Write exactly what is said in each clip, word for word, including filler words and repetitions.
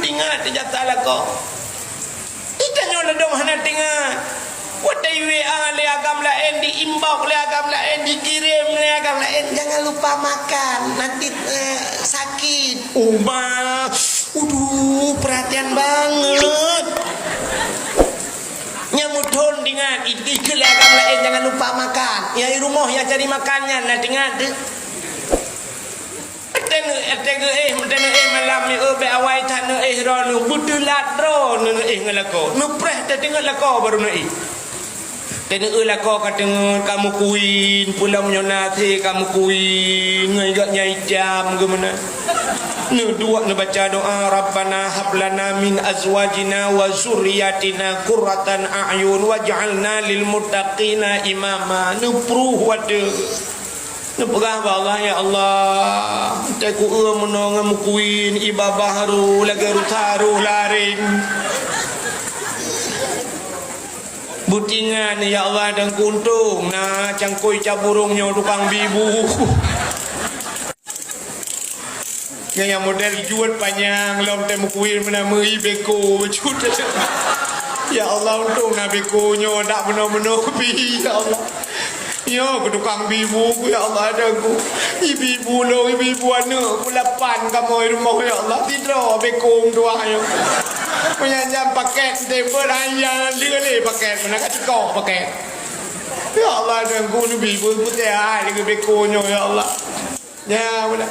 Ingat jasa lakoe. Di tanyoe ladôm hana teuingat. Watèe i-W A lé agam laén, di-inbox lé agam laén, dikirim lé agam laén, jangan lupa makan, nanti, eh, sakit. Uma, uduh, perhatian banget. Nyang meuthon teuingat, i-, ikheun lé agam laén, jangan lupa makan. Nyang i rumoh nyang cari makan nyan, na teuingat teuh. Teuneuk, teuneuk éh, teuneuk éh malam nyoe, bék awai that neuk éh droeneuh, beuteulat droeneuh neuk éh ngon lakoe. Neupreh teuteungeut lakoe barô neuk éh. Teuneuk éh lakoe ka teungeut, ka meukuin, peue lom nyoe na thé ka meukuin, ngon gobnyan itam geuh meunan. Neuduek neubaca doa, "Rabbana hab lana min azwajina wa zurriyatina qurratan a'yun waj'alna lil muttaqina imama." Neupruh watèe. Neupeugah bak Allah, "Ya Allah, watèe ku eu meunoe ngon meukuin, i babah ru lagèe rusa roh laréng." Beutingan, "Ya Allah, dan ku untông na cangkôi cap burông nyoe tukang bi bu." Nyan nyang model jeuet panyang lom teuh meukuin meunan meu-i beko bacut. Ya Allah, untông na beko nyoe dak meunoe-meunoe pi, ya Allah. Nyoe keu tukang bi bu ku, ya Allah, ada ku. Ibu-ibu lôn, ibu-ibu aneuk ku lapan kamoe rumoh, ya Allah. Sidroe beko meutuah nyoe. Meunyan jam paket teuh beuet, ayah lé-lé paket, meunan ka cukôp paket. Ya Allah, ada ku neubi bu putih ai lagèe beko nyoe, ya Allah. Nyan meunan.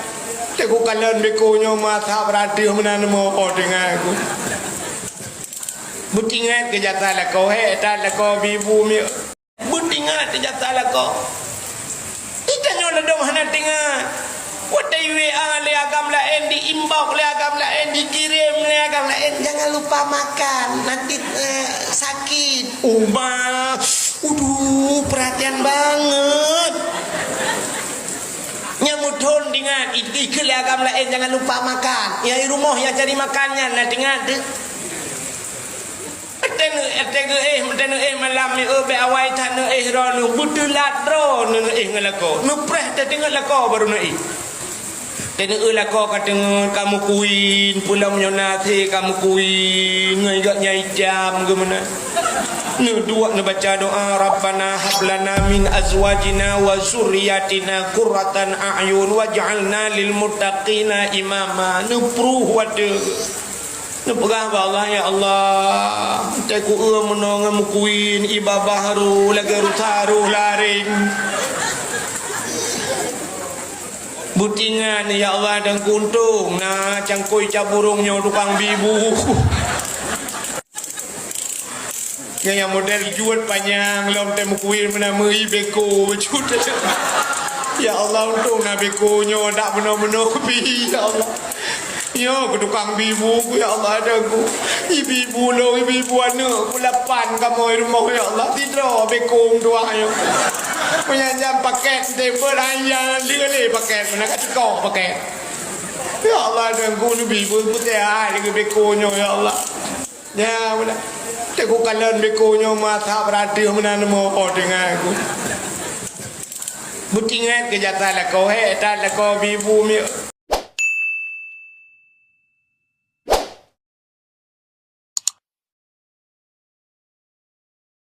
Teuk ku kalon beko nyoe masa beurati meunan mo oh teungoh ku. Beutingat keu jasa lakoe, hék that lakoe bi bu miet. Beutingat keu jasa lakoe. Di tanyoe ladôm hana teuingat. Watèe i-W A lé agam laén, di-inbox lé agam laén, dikirim lé agam laén, jangan lupa makan, nanti, eh, sakit. Uma, uduh, perhatian banget. Nyang meuthon teuingat, i-, ikheun lé agam laén, jangan lupa makan. Nyang i rumoh nyang cari makan nyan, na teuingat teuh. Teuneuk, teuneuk éh, teuneuk éh malam nyoe, bék awai that neuk éh droeneuh, beuteulat droeneuh neuk éh ngon lakoe. Neupreh teuteungeut lakoe barô neuk éh. Teuneuk éh lakoe ka teungeut, ka meukuin, peue lom nyoe na thé ka meukuin, ngon gobnyan itam geuh meunan. Neuduek neubaca doa, "Rabbana hab lana min azwajina wa zurriyatina qurratan a'yun waj'alna lil muttaqina imama." Neupruh watèe. Neupeugah bak Allah, "Ya Allah, watèe ku eu meunoe ngon meukuin, i babah ru lagèe rusa roh laréng." Beutingan, ya Allah, dan ku untông na cangkôi cap burông nyoe tukang bi bu. Nyan nyang model jeuet panyang lom teuh meukuin meunan meu-i beko bacut. Ya Allah, untông na beko nyoe dak meunoe-meunoe pi, ya Allah. Nyoe keu tukang bi bu ku, ya Allah, ada ku. Ibu-ibu lôn, ibu-ibu aneuk ku lapan kamoe rumoh, ya Allah. Sidroe beko meutuah nyoe. Meunyan jam paket teuh beuet, ayah lé-lé paket, meunan ka cukôp paket. Ya Allah, ada ku neubi bu putih ai lagèe beko nyoe, ya Allah. Nyan meunan. Teuk ku kalon beko nyoe masa beurati meunan mo oh teungoh ku. Beutingat keu jasa lakoe, hék that lakoe bi bu miet.